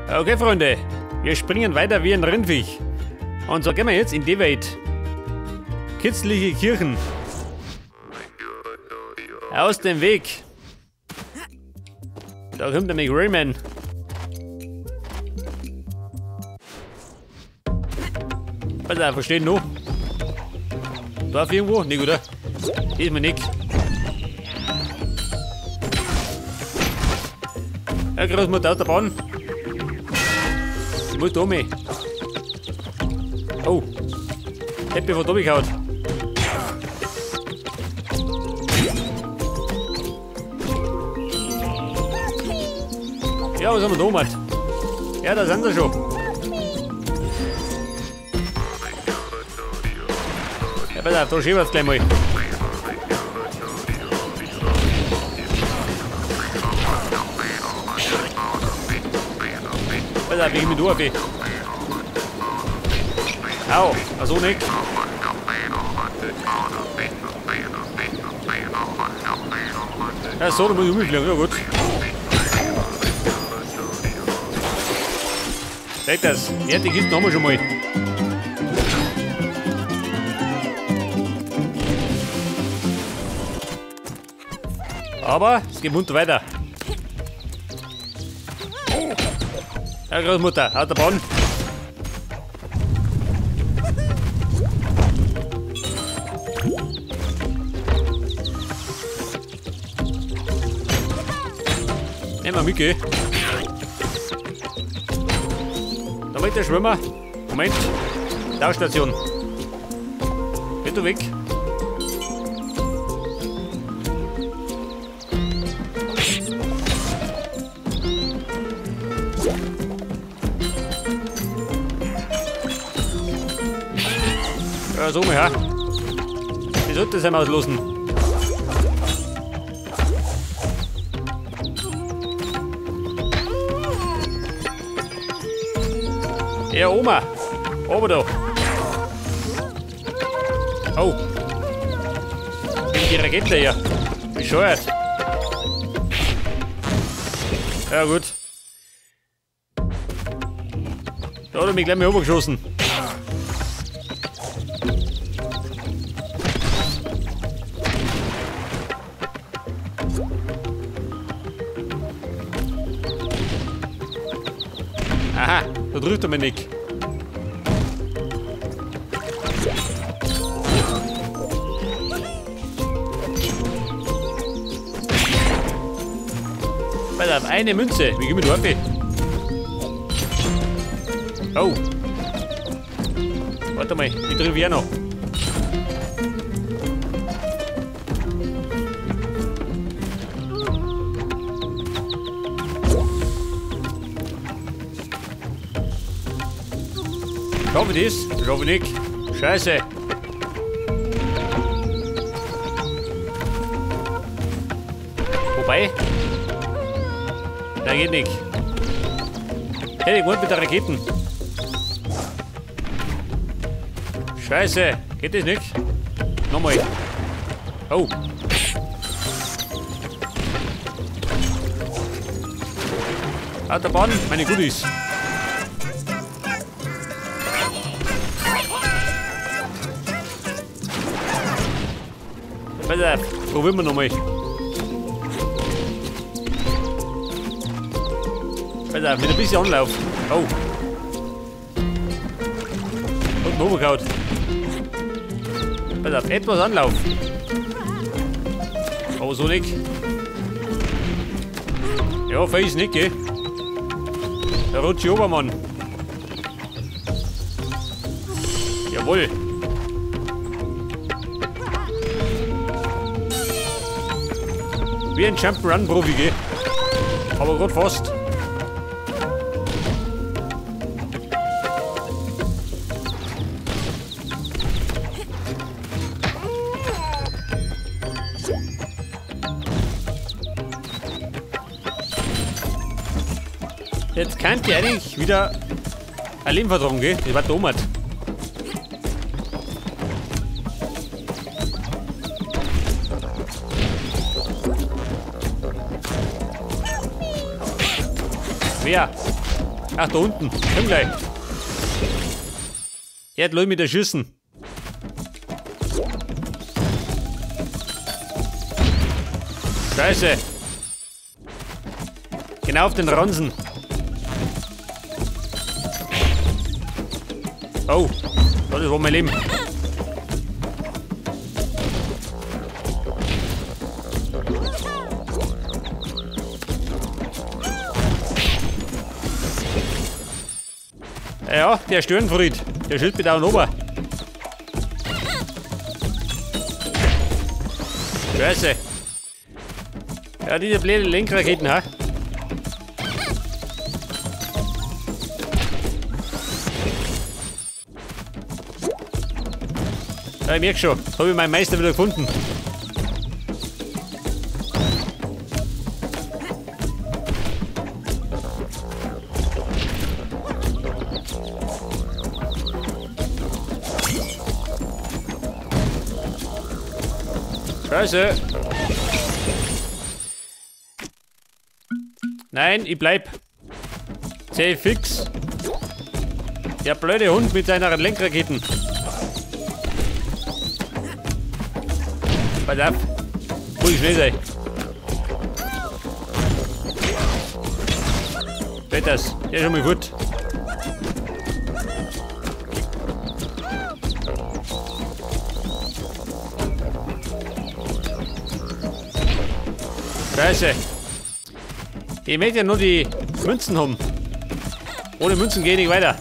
Okay, Freunde, wir springen weiter wie ein Rindviech. Und so gehen wir jetzt in die Welt. Kitzliche Kirchen. Aus dem Weg. Da kommt nämlich Rayman. Pass auf, verstehen noch? Dorf irgendwo? Nicht, oder? Diesmal nicht. Ja, Großmutter aus der Bahn. Ich muss da mit. Oh. Hätte mich von da gehauen. Ja, was haben wir da gemacht? Ja, da sind sie schon. Ja, pass auf, da schiebert's gleich mal. Pass auf, ich bin durch. Au, also nicht. Ja, so, da muss ich umfliegen, ja gut. Weg das. Ja, die Kisten haben wir schon mal. Aber es geht munter weiter. Ja, Großmutter, haut der Bahn. Nehmen wir mit, gell? Da wird der Schwimmer. Moment. Tauchstation. Geh du weg. Ja, so mal, ja. Die sollte es einmal auslosen. Ja, Oma. Oben da. Oh. Die Rakete hier. Bescheuert. Ja, gut. Da hat er mich gleich mal runtergeschossen. Aha, da trifft er mich nicht. Pass auf, eine Münze. Wie gehen wir da ab? Oh. Warte mal, ich treffe ja noch. Schau wie das? Schau wie nicht. Scheiße. Wobei. Nein, geht nicht. Hey, ich wollte mit der Raketen. Scheiße. Geht das nicht? Nochmal. Oh. Autobahn, meine Goodies. Pass auf, probieren wir nochmal. Pass auf, mit ein bisschen Anlauf. Oh. Und runtergehauen. Pass auf, etwas Anlauf. Aber so nicht. Ja, fein nicht, gell? Da rutscht ich runter, Mann. Jawohl. Wie ein Jump'n'Run-Profi, gell? Aber grad fast. Jetzt könnt ihr eigentlich wieder ein Leben vertragen, gell? Das war Tomat. Wer? Ach, da unten. Komm gleich. Er hat Leute mit der Schüssen. Scheiße. Genau auf den Ransen. Oh, das war mein Leben. Ja, der Störenfried, der schüttet mich da oben. Scheiße. Ja, diese blöden Lenkraketen, ha? Ja, ich merke schon, habe ich meinen Meister wieder gefunden. Scheiße. Nein, ich bleib. Zäh fix. Der blöde Hund mit seiner Lenkraketen. Pass auf. Muss ich schnell sein. Geht das? Der ist schon mal gut. Scheiße. Ich möchte ja nur die Münzen haben. Ohne Münzen gehe ich nicht weiter.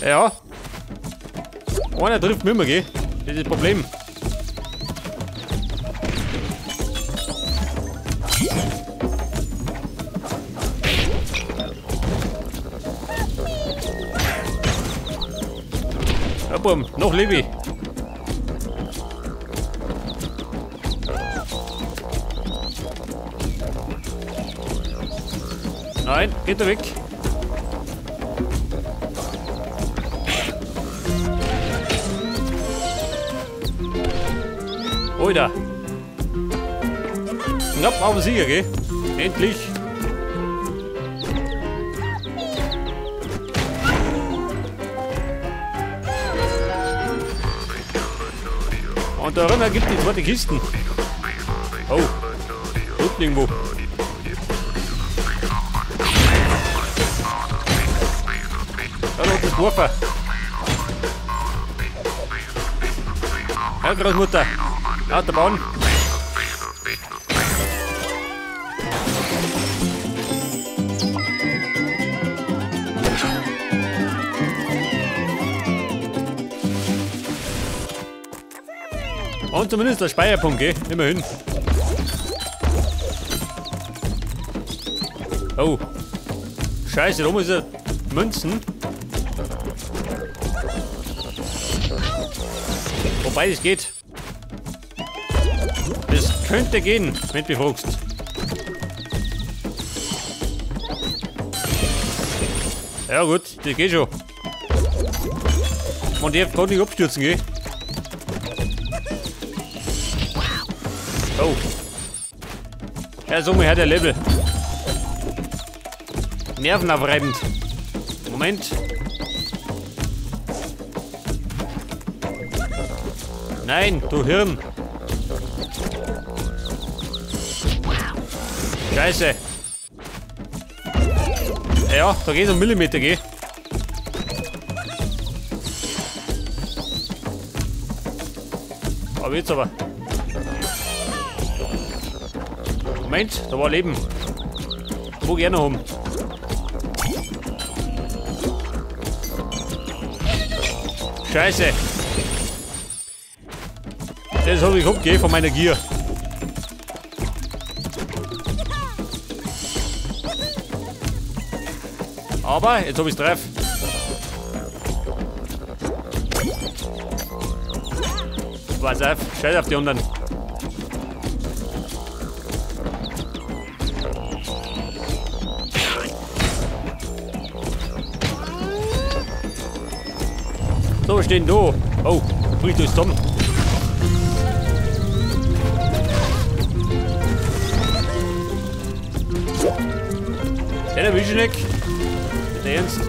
Ja. Einer trifft mich immer, gell? Das ist das Problem. Ja, Bumm, noch lebe ich. Nein, geht er weg. Oida. Knapp auf den Sieger, gell? Endlich. Und da drinnen gibt es die zweite Kisten. Oh, unten irgendwo. Da noch das Wurfer. Ja, Großmutter. Autobahn. Und zumindest der Speicherpunkt, gell? Immerhin. Oh. Scheiße, da oben ist ja Münzen. Wobei es geht. Das könnte gehen, wenn du mich fragst. Ja gut, das geht schon. Man darf gar nicht abstürzen, gell? Oh. Ja, so mal her der Level. Nervenaufreibend. Moment. Nein, du Hirn. Scheiße. Ja, da geht's um Millimeter, gell? Aber jetzt aber. Moment, da war Leben. Wo gerne haben. Scheiße. Das habe ich abgegeben von meiner Gier. Aber jetzt habe ich es drauf. Pass auf, scheiß auf die anderen. So, was steht denn da? Oh, bricht alles zusammen. Den erwische ich nicht. Nicht ernst.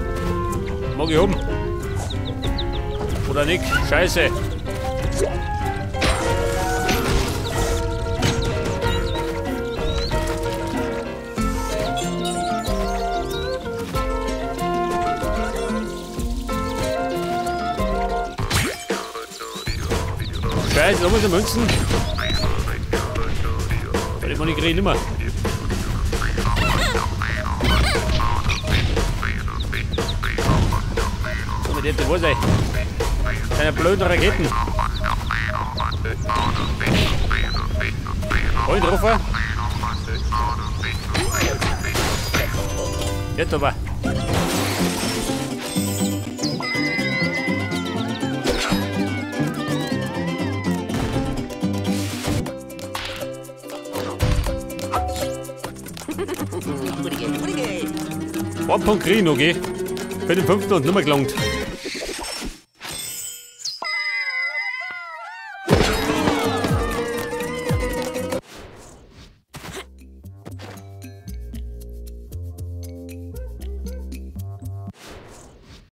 Mag ich haben. Oder nicht? Scheiße. Scheiße, da muss ich Münzen. Weil ich meine, ich kriege nicht mehr. So, mit dem wo sei. Keine blöden Raketen. Hol ihn drauf. Jetzt aber. Ein Punkt krieg ich noch, gell? Für den 5. Und nimmer gelangt.